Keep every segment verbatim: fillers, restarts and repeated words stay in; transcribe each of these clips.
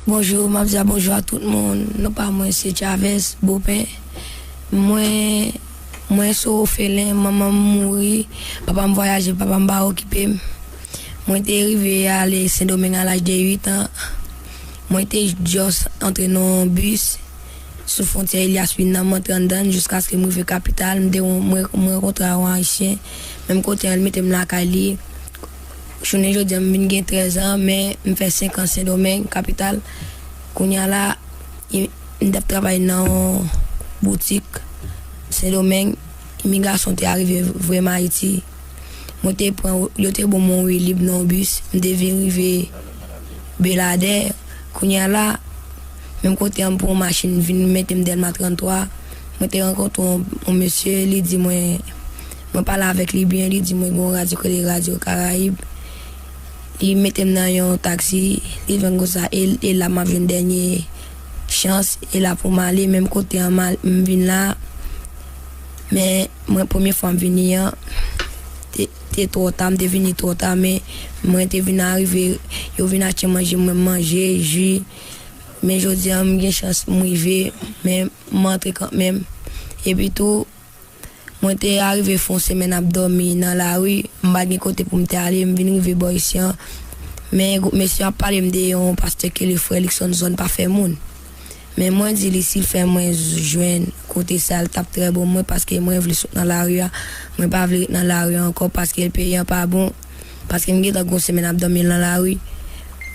Bonjou, m ap di bonjou a tout moun. Non pa mwen se Chavez Bopen. Mwen, mwen se ofelen, manman m mouri, papa m vwayaje, papa m pa okipe m. Mwen te rive ale Sendomeng a laj de uit an. Mwen te just antre nan yon bis sou fwontyè Elias Win nan, m antre anndan l jiskaske m rive kapital. M te, mwen, mwen rankontre a yon Ayisyen, menm kote an, li mete m lakay li. Jounen jodi a, m vin gen trèz an, men m fè senk an Sendomeng, kapital. Kounye a la, i- m t ap travay nan yon boutik Sendomeng. Imigrasyon te arive voye m Ayiti. Mwen te pran, yo te ban m yon wi lib nan yon bis. M te vin rive Beladè. Kounye a la, menm kote an, m pran yon machin vin mete m Dèlma trannntwa. Mwen te rankontre yon, yon mesye, li di mwen, mwen pale avèk li byen, li di mwen gen yon radyo ki rele Radyo Karayib. Li mete m nan yon taksi, li vin konsa, e, e la m ap jwenn dènye chans, e la pou m ale, menm kote an m al- m vin la. Men mwen, premye fwa m vini an, te, te twò ta, m te vini twò ta, men mwen te vin arive, yo vin achte manje, mwen m manje, ji. Men jodi a, m gen chans, m rive, men m antre kanmenm. Epi tou, mwen te arive fè yon semèn ap dòmi nan lari, m pa t gen kote pou m te ale, m vin rive bò isi an. Men gwoup mesye ap pale m de yon pastè ki rele Frè Luckson, zòn pa fè moun. Men mwen di li si l fè mwen jwenn kote sa, l t ap trè bon mwen, paske mwen vle sot nan lari a. Mwen pa vle ret nan lari a ankò paske peyi an pa bon. Paske m gentan gon semèn ap dòmi nan lari.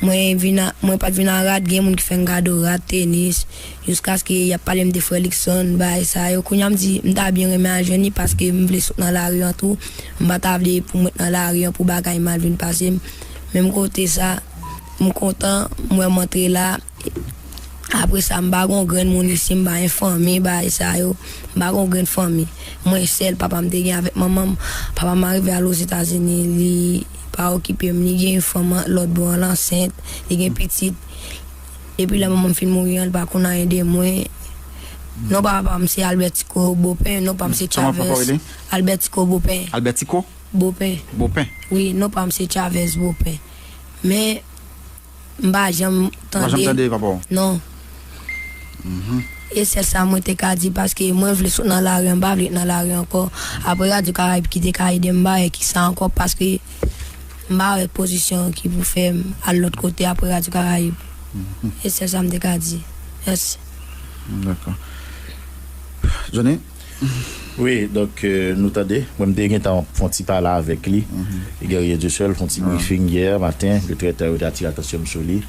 Mwen vin a, mwen pa t vin a rad, gen moun ki fè m gade rad, tenis, jiskaske y ap pale m de Frè Luckson, bagay sa yo. Kounye a m di, m ta byen renmen al jwenn li paske m vle sot nan lari an tou. M pa ta vle pou m ret nan lari an pou bagay mal vin pase m. Menm kote sa, m kontan, m wè m antre la. Apre sa, m pa gon grenn moun isi, m pa gen fanmi, bagay sa yo. M pa gon grenn fanmi. Mwen sèl, papa m te gen avèk manman m. Papa m arive al Ozetazini, li pa okipe m, li gen fanm an- lòt bò an, l ansent, li gen pitit. Depi lè manman m fin mouri an, li pa konn anyen de mwen. Non pa papa m se Albertico Bopen, non pa m se Chavez. Kòman papa w rele? Albertico Bopen. Albertico? Bopen. Bopen. Wi, non pa m se Chavez Bopen. Men, m pa janm tande. Ou pa janm tande papa w? Non. Mhm. E sèl sa mwen te ka di, paske mwen vle sot nan lari an, m pa vle ret nan lari ankò. Apre Radyo Karayib ki te ka ede m, m pa wè kisa ankò, paske m pa wè pozisyon ki pou fè m al lòt kote apre Radyo Karayib. Mhm. E sèl sa m te ka di. Mèsi. Dakò. Johnny? Wi, donk, euh, nou tande, mwen m te gentan fè yon ti pale avèk li. Mhm. Guerrier Dieuseul, fè yon ti briefing yè maten, le trètè yo te atire atansyon m sou li.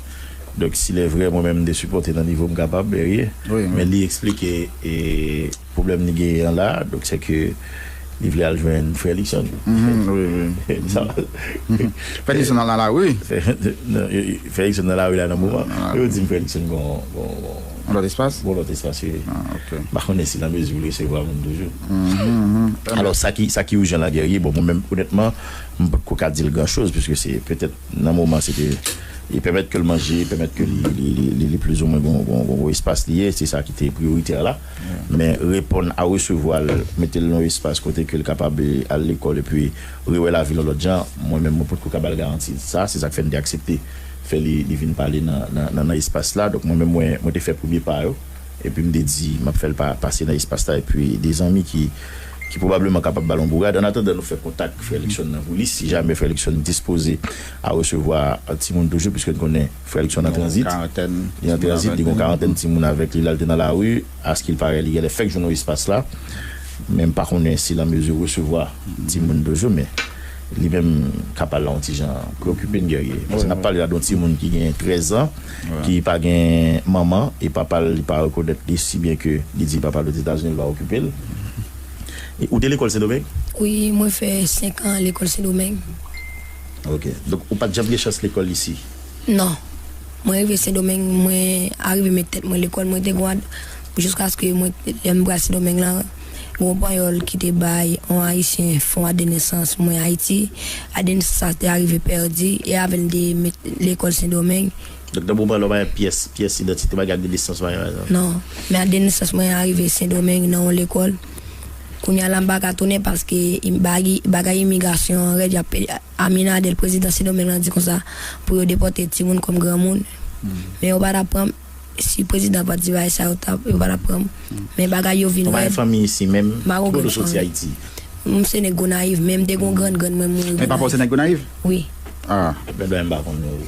Donk, si lè vrè, mwen menm, m te sipòte nan nivo m kapab, Guerrier. Wi, wi. Men li eksplike, e, pwoblèm li genyen an la, donk, se ke li vle al jwenn Frè Luckson. Mhm, wi, wi. Sa, Frè Luckson nan lari, wi. Frè Luckson nan lari la nan moman. Nan lari. Yo di m Frè Luckson gon, gon, gon, yon lòt espas? Gon lòt espas, wi. Ah, ok. M pa konnen si nan mezi pou l resevwa moun toujou. Mhm, mhm. Alò, sa ki, sa ki ijan la, Guerrier, bon, mwen menm, onètman, m potko ka di l gran choz, piske se petèt nan moman, se te, e pèmèt ke l manje, pèmèt ke li, li, li, li, li plizoumwen gon, gon, gon, gon espas li ye, se sa ki te priyoritè la. Yeah. Men reponn a resevwa l, mete l nan yon espas kote ke l kapab, e, al lekòl epi rewè lavi l yon lòt jan, mwen menm, mwen potko ka ba l garanti sa, se sa k fè m te aksepte fè li, li vin pale nan, nan, nan, nan espas la. Donk, mwen menm, mwen, mwen te fè premye pa yo. Epi m te di, m ap fè l pa, pase nan espas la. Epi de zanmi ki, ki pwobableman kapab ba l yon bourad. Annatandan, nou fè kontak Frè Luckson nan pou li. Si jamè Frè Luckson dispoze a resevwa timoun toujou, piske n konnen Frè Luckson an tranzit. Li an tranzit, li gen yon karantèn timoun avèk li. La, l te nan lari. Askil parèt, li genlè fèk jwenn yon espas la. Men m pa konnen si l an mezi resevwa timoun toujou, men li menm ka pale la yon ti jan preokipe n, Guerrier. Paske n ap pale la de yon timoun ki gen trèz an, ki pa gen manman, e papa l, li pa rekonèt li, si byen ke li di papa l Ozetazini, li pa okipe l. E ou te lekòl Sendomeng? Wi, mwen fè senk an lekòl Sendomeng. Ok. Donk, ou pa t janm gen chans lekòl isi? Non. Mwen rive Sendomeng, mwen arive met tèt mwen lekòl, mwen te gon ad-, jiskaske mwen, lè m pral Sendomeng lan, gon panyòl ki te bay yon Ayisyen fè yon ad de nesans mwen Ayiti. Ad de nesans sa te arive pèdi, e avè l m te met lekòl Sendomeng. Donk, nan moman lè w pa gen pyès, pyès idantite, bagay ak de nesans, bagay, bagay. Non, men ak de nesans mwen arive Sendomeng nan yon lekòl. Kounye a la, m pa ka tounen paske im-, bagay, bagay imigrasyon an rèd, y ap pe-, Aminadèl, prezidan Sendomeng lan, di konsa pou yo depòte timoun kòm granmoun. Men yo pa t ap pran m. Si prezidan pa t di bagay sa, yo t ap, yo pa t ap pran m. Men bagay yo vin rèd. Ou pa gen fanmi isi menm? M pa gen fanmi. Ki kote w soti Ayiti? M se nèg Gonayiv, men m te gen yon grann grann mwen mouri Gonayiv. Men papa w se nèg Gonayiv? Wi. Ah. Ebyen, m pa konn non.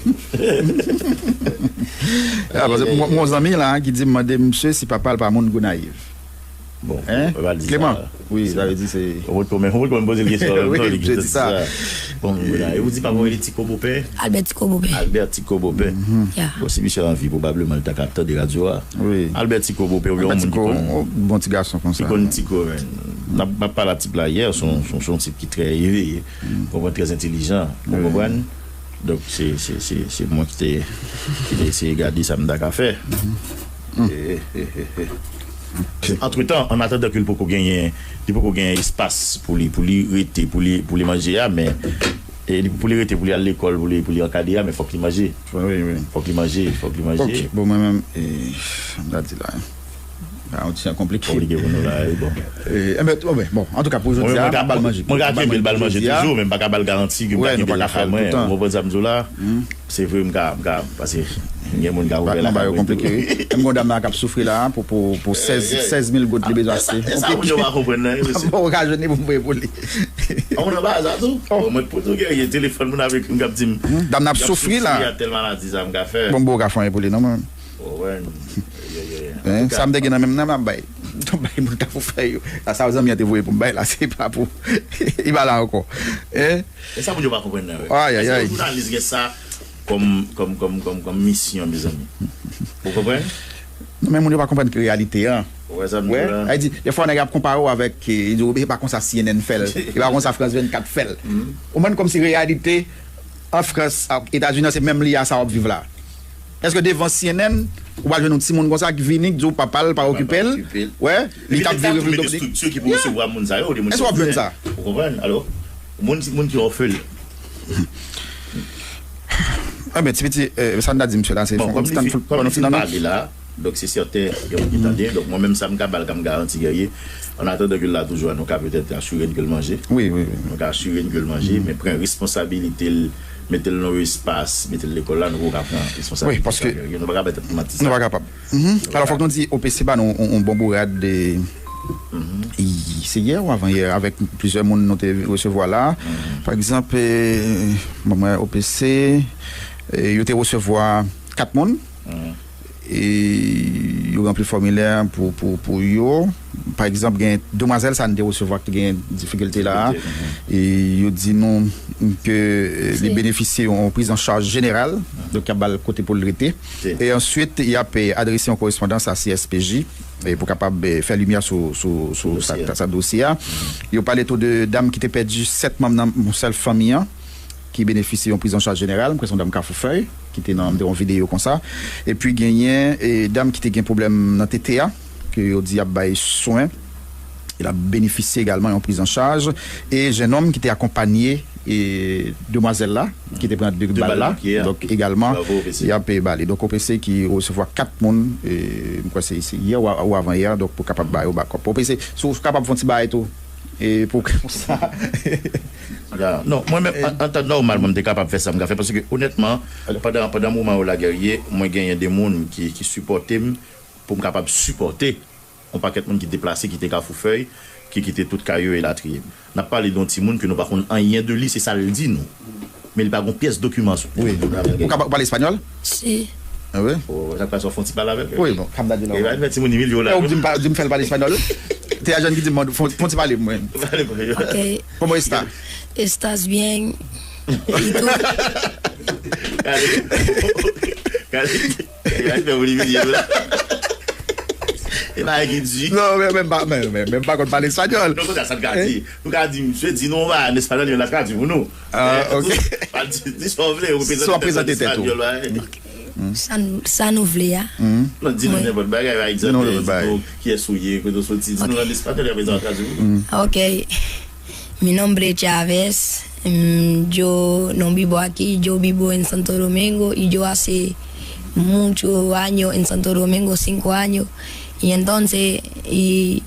Ah, paske mwen, mwen zanmi la ki di m mande misye si papa l pa moun Gonayiv. Bon, hein? Clément? Wi, sa vle di se. Ou potko menm, ou potko menm poze l kesyon. Wi, non, li di sa. Bon, e ou di papa w rele Tiko Bopè? Albert Tiko Bopè. Albert Tiko Bopè. Bon, si misye an vi, pwobableman li ta ka ap tande radyo a. Wi. Albert Tiko Bopè, ou gen yon moun ki konn. Bon ti gason konsa. Ki konn Tiko, men. N ap, n ap pale a tip la yè, se yon, se yon, se yon tip ki trè eveye. Ou konprann, trè entelijan. Ou konprann? Donk, se, se, se, se mwen ki te, ki te eseye gade sa m ta ka fè. E, e, e, e. Antretan, an atandan ke l poko genyen, li poko genyen espas pou li, pou li rete, pou li, pou li manje a, men, e, li, pou li rete, pou li al lekòl, pou li, pou li ankadre a, men fòk li manje. Wi, wi. Fòk li manje, fòk li manje. Ok, bon, mwen menm, e, sa m ta di la, e. Sa yon ti jan konplike. Konplike pou nou la, wi, bon. E, enben, bon, bon, antouka, pou jodi a, m ap ba l manje. Mwen ka kenbe l ba l manje toujou, men m pa ka ba l garanti ke m ka kenbe l ak mwen. Ou konprann sa m di w la? Se vre, m ka, m ka, paske gen moun ka ouvè lakay mwen tou. Bagay yo konplike, wi. Menm gon dam la k ap soufri la, pou, pou, pou sèz, sèz mil goud li bezwen achte. E sa moun yo pa konprann nan, wi, mesye. Bon, ou ka jwenn li pou m voye pou li. Ou nan bagay sa tou? Bon, mwen pou tou gen telefòn moun avèk m k ap di m, dam nan ap soufri la. Tèl maladi sa m ka fè. Bon, bon, ou ka fè anyen pou li, non, mwen. Sa m te gen nan men m nan, m ap bay. M t ap bay moun Kafou Fèy yo. Sa, sa zanmi an te voye pou m bay la, se pa pou. Li pa la ankò. Hein? E sa moun yo pa konprann nan, wi. Ay, ay, ay. Èske yon jounalis gen sa kòm, kòm, kòm, kòm, kòm misyon, mezanmi? Ou konprann? Non, men moun yo pa konprann ki reyalite an. Ou wè sa m di la? Ay di, defwa nèg ap konpare w avèk, e, li di w, e pa konsa C N N fè l, e pa konsa France vennkat fè l. Ou konprann, kòmsi reyalite an Frans ak Etazini an, se menm li a sa w ap viv la. Èske devan C N N, ou pral jwenn yon timoun konsa ki vini, ki di w papa l pa okipe l? Wè, li t ap viv Repiblik Dominikèn. Èske w ap jwenn sa? Ou konprann? Alò, moun, moun ki òfelen. Enben, ti piti, e, sa n ta di misye la, se fon, kòm li fin pale la, donk se sèten, gen moun ki tande, donk mwen menm sa m ka ba l kòm garanti, Guerrier, an atandan ke l la toujou a, nou ka petèt asire n ke l manje. Wi, wi, wi. Nou ka asire n ke l manje, men pran responsabilite l, mete l nan yon espas, mete l lekòl la, nou poko ka pran responsabilite sa, Guerrier. Nou pa ka bay tèt nou manti sa. Nou pa kapab. Alò, fòk nou di O P C ba nou yon, yon bon bourad de, se yè ou avan yè, avèk plizyè moun nou te resevwa la. Pa egzanp, e, bon, mwen, O P C, e, yo te resevwa kat moun. E yo ranpli fòmilè pou, pou, pou yo. Pa egzanp, gen demwazèl sa n te resevwa ki te gen difikilte la. E yo di nou ke, e, li benefisye yon priz an chaj jeneral. Donk, y ap ba l kote pou l rete. E answit, y ap, e, adrese yon korespondans a C S P J, e, pou kapab, e, fè limyè sou, sou, sou sa, sa dosye a. Yo pale tou de dam ki te pèdi sèt manm nan yon sèl fanmi an, ki benefisye yon priz an chaj jeneral, m kwè se yon dam Kafou Fèy, ki te nan, te yon videyo konsa. Epi genyen, e, dam ki te gen pwoblèm nan tete a, ke yo di y ap bay swen. L ap benefisye egalman yon priz an chaj. E jennonm ki te akonpanye, e, demwazèl la, ki te pran de bal la. Donk, egalman, y ap, e, ba li. Donk, O P C ki resevwa kat moun, e, m kwè se, se yè ou a-, ou avan yè, donk, pou kapab ba yo bakòp. O P C, si w kapab fè yon ti bagay tou, e, pou konsa. Non, mwen menm, an, an tan nòmal, mwen, m te kapab fè sa m ka fè, paske, onètman, pandan, pandan moman yo la, Guerrier, mwen genyen de moun ki, ki sipòte m, pou m kapab sipòte yon pakèt moun ki deplase, kite Kafou Fèy, ki kite tout kay yo, elatriye. N ap pale de yon timoun ke nou pa konn anyen de li, se sa l di nou. Men li pa gen pyès dokiman sou li. Wi. Ou ka pa-, ou pale espanyòl? Si. Ah wi? Oh, sa pase, fè yon ti pale avè l. Wi, bon, sa m ta di la. E pa fè timoun imilye w la. E ou di m pa, di m fè l pale espanyòl? Te a jèn ki di m, fè yon, fè yon ti pale pou mwen. Pale pou yo. Ok. ¿Cómo está? ¿Estás bien? ¿Y tú? Gade. Gade. Gade, fè moun imilye w la. E pa ki di. Non, men, men, pa, men, men, men pa konn pale espanyòl. Non, konsa, sa n ka di. Nou ka di, misye di nou, an espanyòl, yo la tradui pou nou. Ah, ok. Pa di, di sa w vle, ou prezante tèt ou an espanyòl, wi. Sa n-, sa nou vle a. Non, di nou nenpòt bagay, pa egzanp, di nou kiyès ou ye, kote w soti, di nou an espanyòl, apre sa w tradui pou nou. Ok. Mi nombre es Chávez, mm, yo no vivo aquí, yo vivo en Santo Domingo y yo hace muchos años en Santo Domingo, cinco años, y entonces, y,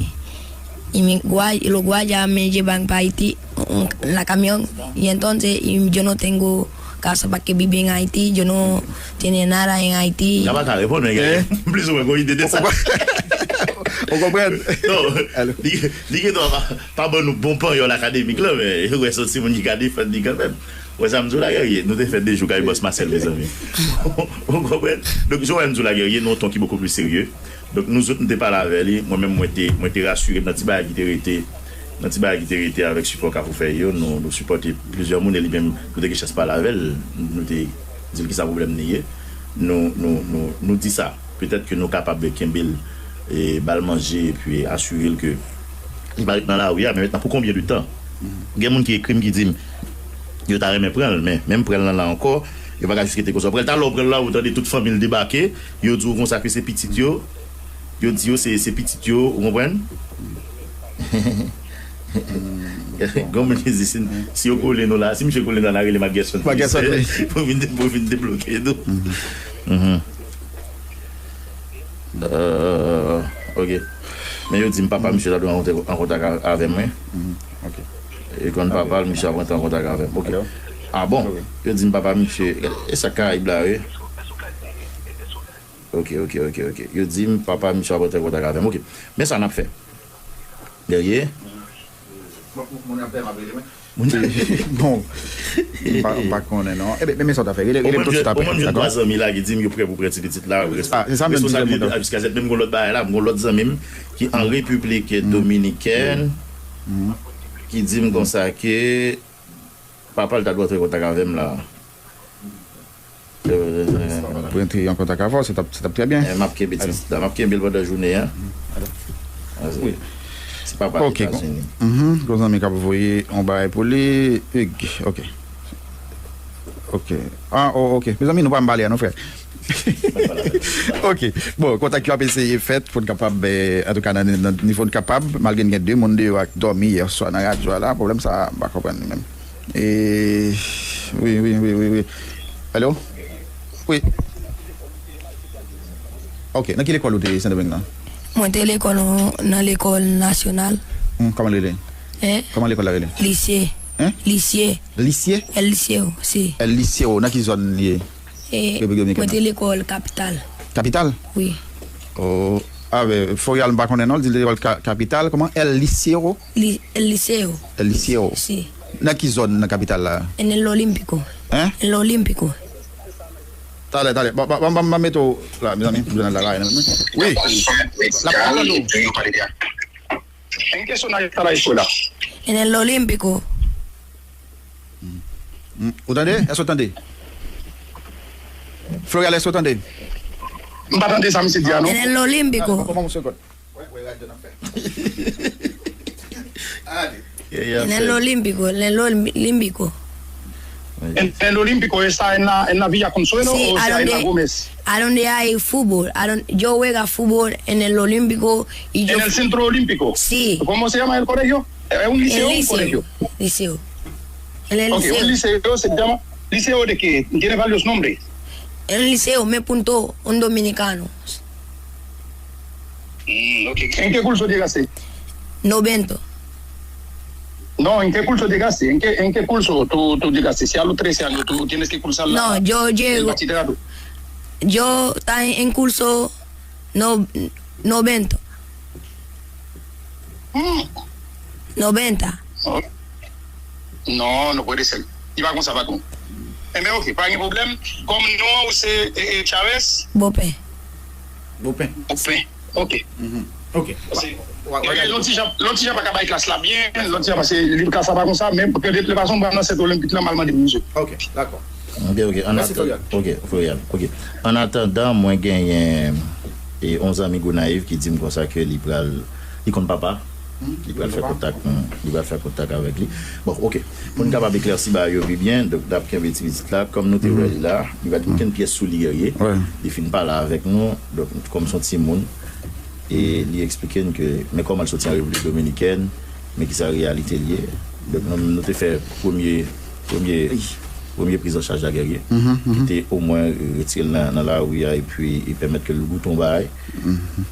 y mi guay-, los guayas me llevan para Haití, un, la camión, y entonces, y yo no tengo la, sa pa ke bibi en Ayiti, yo no tiene nada en Ayiti. N pa ka reponn, men gen plis ou mwen gon ide de sa. Ou konprann? Non, li, li gen dwa pa, pa ban nou bon panyòl akademik la, men ou wè se yon timoun ki ka defann li kanmenm. Ou wè sa m di w la, Guerrier? Nou te fè de jou kay bòs Marcel, mezanmi. Ou konprann? Donk, jan w wè m di w la, Guerrier, nan yon ton ki bokou pli serye. Donk, nou zòt, nou te pale avè li. Mwen menm, mwen te, mwen te rasire m nan ti bagay ki te rete, nan ti bagay ki te rete avèk sipò Kafou fè yo. Nou, nou sipòte plizyè moun, e li menm, nou te gen chans pale avè l. Nou te di l kisa pwoblèm li ye. Nou, nou, nou, nou di sa. Petèt ke nou kapab kenbe l, e, ba l manje, epi asire l ke li pa ret nan lari a, men mentnan, pou konbyen de tan? Gen moun ki ekri m, ki di m, yo ta renmen pran l, men menm pran l lan la ankò, yo pa ka jis rete konsa. Pran l talè, w pran l la, ou tande tout fanmi l debake, yo di w konsa ke se pitit yo, yo di yo se, se pitit yo, ou konprann? Gon moun ki di, si, si yo kole nou la, si misye kole nou la, n a rele Marc Gerson. Marc Gerson, wi. Pou vin de-, pou vin debloke nou. Mhm. Euh, ok. Men yo di m papa misye ta dwe an kontak, an kontak a-, avè m, wi. Mhm. Ok. E konn papa l, misye ap rantre an kontak avè m. Ok. Alo? Ah bon? Wi. Yo di m papa misye, e sa Karayib la, wi. Ok, ok, ok, ok. Yo di m papa misye ap rantre an kontak avè m. Ok. Men sa n ap fè. Guerrier? Bon, m pa, m pa konnen non. Ebe, men, men sa w ta fè. Rele, rele m tout swit apre, dakò? Omwen m jwenn twa zanmi la ki di m yo prè pou pran ti pitit la. Ah, se sa menm m di tout moun nan. Responsabilite, paske se menm gon lòt bagay la, m gon lòt zanmi m ki an Repiblik Dominikèn, ki di m konsa ke papa l ta dwe rantre kontak avè m la. Pou rantre an kontak avè w, se t ap, se t ap trè byen. Eh, m ap kenbe ti pitit la, m ap kenbe l pandan jounen an. Wi. Se papa Etazini. Mhm. Gon zanmi k ap voye yon bagay pou li. Hugues, ok. Ok. Ah, oh, ok. Mezanmi, nou pa m pale a non, frè. Ok. Bon, kontak yo ap eseye fèt pou n kapab, eh, antouka, nan, nan nivo n kapab, malgre n gen de moun deyò ak dòmi yè swa nan radyo a la, pwoblèm sa a, m pa konprann li menm. E, wi, wi, wi, wi, wi. Alo? Wi. Ok, nan ki lekòl ou te ye Sendomeng nan? Mwen te lekòl, nan lekòl nasyonal. Hmm, kòman l rele? Hein? Kòman lekòl la rele? Lisye. Hein? Lisye. Lisye? El Liceo, si. El Liceo, nan ki zòn li ye? E, Repiblik Dominikèn mwen te nan lekòl kapital. Kapital? Wi. Oh, ah, ben, Floreal, m pa konnen non, l di l te lekòl ka-, kapital, kòman? El Liceo? Li-, El Liceo. El Liceo. Si. Nan ki zòn nan kapital la? En el Olímpico. Hein? En el Olímpico. Talè, talè. Bon, bon, bon, bon, bon, mete w la, mezanmi, m jwenn la la. Wi. La, m tande w. En qué zona está la escuela? En el Olímpico. Mm. Ou tande? Èske w tande? Floreal, èske w tande? M pa tande sa misye di a, non. En el Olímpico. Ah, bon, bon, bon, bon, bon. En el Olímpico, en el Olímpico. En el Olímpico, esa en la, en la Villa Consuelo o sea en la Gómez? A donde hay fútbol, a don-, yo juega fútbol en el Olímpico y yo... En el Centro Olímpico. Sí. ¿Cómo se llama el colegio? ¿Es un liceo o un colegio? Liceo. En el liceo. Ok, un liceo se llama, ¿liceo de qué? Tiene varios nombres. En el liceo me apuntó un dominicano. Mm, ok. ¿En qué curso llegaste? Noventa. No, ¿en qué curso llegaste? ¿En qué, en qué curso tú, tú llegaste? Si a los trece años tú tienes que cursar la, no, yo llego, el bachillerato. Yo estaba en curso no, noventa. Hmm. Noventa. Oh. Non, no puede ser. Li pa konsa, patwon. Enben, ok, pa gen pwoblèm. Kòm non an ou se, e, e, Chavez? Bopen. Bopen. Bopen. Ok. Mhm. Ok. Pase, wa-, wa-, e, lòt ti jan, lòt ti jan pa ka bay klas la byen, lòt ti jan pase li klas la pa konsa, men de tout fason, m pral nan Sent Olenpik la, m al mande pou misye. Ok, dakò. Ok, ok. Mèsi, Floreal. Ok, Floreal. Ok. An atandan, mwen genyen, e, yon zanmi Gonayiv ki di m konsa ke li pral, li konn papa. Hmm, li pral fè kontak, hmm, li pral fè kontak avèk li. Bon, ok. Pou n kapab eklèsi bagay yo pi byen, donk n ap kenbe ti pitit la. Kòm nou te wè li la, li pa t gen okenn pyès sou li, Guerrier. Wi. Li fin pale avèk nou, donk kòm se yon timoun, e li eksplike n ke, men kòman l soti an Repiblik Dominikèn, men kisa reyalite l ye. Donk nou, nou te fè premye, premye premye priz an chaj la Guerrier, ki te omwen retire l nan, nan lari a epi e pèmèt ke l goute yon bagay.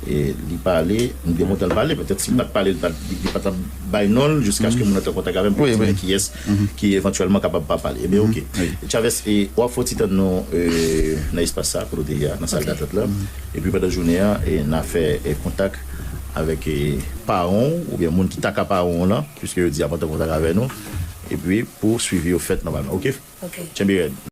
E li pale, m te kontan l pale, petèt si l pa t pale, li pa t, li pa t ap bay non l jiskaske moun nan te an kontak avè m pou di men kiyès ki evantyèlman kapab pa pale. Ebyen, oke. Chavez, e w ap fè yon ti tann nou, e, nan espas sa, kote w te ye a, nan sal datant la. Epi pandan jounen an, e, n a fè, e, kontak avèk, e, paran w oubyen moun ki ta ka paran w lan, piske yo di y ap antre an kontak avè nou. Epi pou swivi yo fèt nòmalman. Oke? Oke. Tchenbe rèd.